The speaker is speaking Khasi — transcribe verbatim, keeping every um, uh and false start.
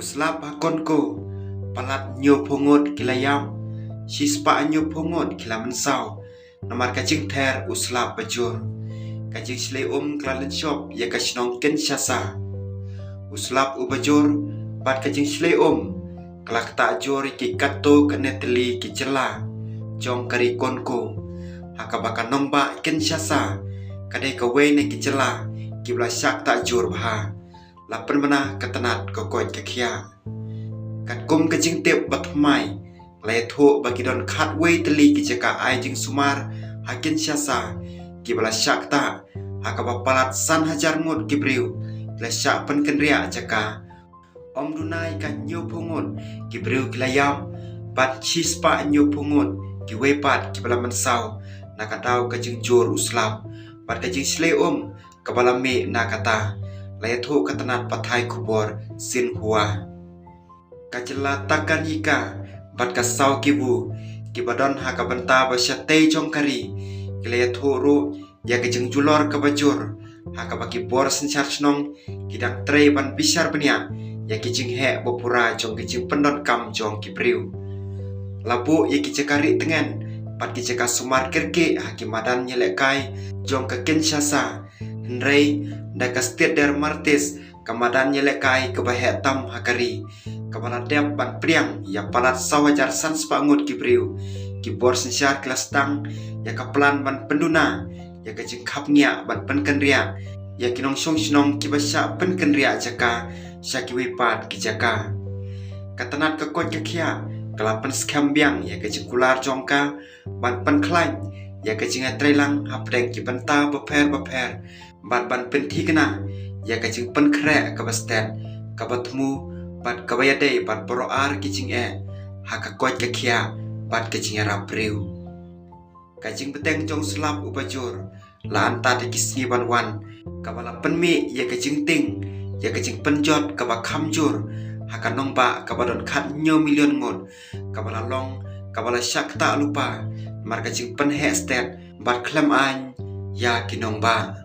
U slap ha Konko, palat hynñiewphew ngut ki la ïap, shispah hynñiewphew ngut ki la mynsaw namar ka jingther u slap bajur. Ka jingshlei um ka la lynshop ïa ka shnong Kinshasa. U slap u bajur bad ka jingshlei um ka la ktah jur ïa ki katto katne tylli ki jylla jong ka ri Konko, ha kaba ka nongbah Kinshasa ka dei kawei na ki jylla kiba la shah ktah jur bha, la pynbna ka tnat ka koit ka khiah. Katkum ka jingtip ba thymmai, la ïathuh ba ki don khatwei tylli ki jaka ai jingsumar ha Kinshasa kiba la shah ktah, ha kaba palat san hajar ngut ki briew ki la shah pynkynriah jaka. Ym duna ïa ka hynñiewphew ngut ki briew ki la ïap, bad shispah hynñiewphew ngut kiwei pat kiba la mynsaw na ka daw ka jingjur u slap bad ka jingshlei um kaba la mih na kata, la ïathuh ka tnat pathai khubor Xinhua. Ka jylla Tanganyika bad ka Sud-Kivu, kiba don ha ka bynta ba shatei jong ka ri, ki la ïathuh ruh ïa ka jingjulor kaba jur, ha kaba ki bor synshar shnong ki dang trei ban bishar bniah ïa ki jingheh bapura jong ki jingpyndonkam jong ki briew. La buh ïa ki jaka rieh tngen bad ki jaka sumar kyrkieh ha ki madan ïalehkai jong ka Kinshasa, hynrei da ka Stade des Martyrs, ka madan ïalehkai kaba heh tam ha ka ri, kaba la dep ban pdiang ïa palat saw hajar san spah ngut ki briew, ki bor synshar ki la sdang ïa ka plan ban pynduna ïa ka jingkhapngiah ban pynkynriah ïa ki nongshong shnong kiba shah pynkynriah jaka sha kiwei pat ki jaka. Ka tnat ka koit ka khiah ka la pynskhem biang ïa ka jingkular jong ka ban pynkhlaiñ ïa ka jingïatreilang hapdeng ki bynta bapher bapher, bad ban pynthikna ïa ka jingpynkhreh kaba stet, kaba thmu, bad kaba ïadei bad baroh ar ki jingeh ha ka koit ka khiah bad ka jingïarap briew. Ka jingbteng jong u slap u bajur la antad ïa ki sngi ban wan, kaba la pynmih ïa ka jingtieng ïa ka jingpynjot kaba kham jur ha ka nongbah kaba don khathynñiew million ngut, kaba la long kaba la shah ktah lypa namar ka jingpynheh stet bad khlem aiñ ïa ki nongbah.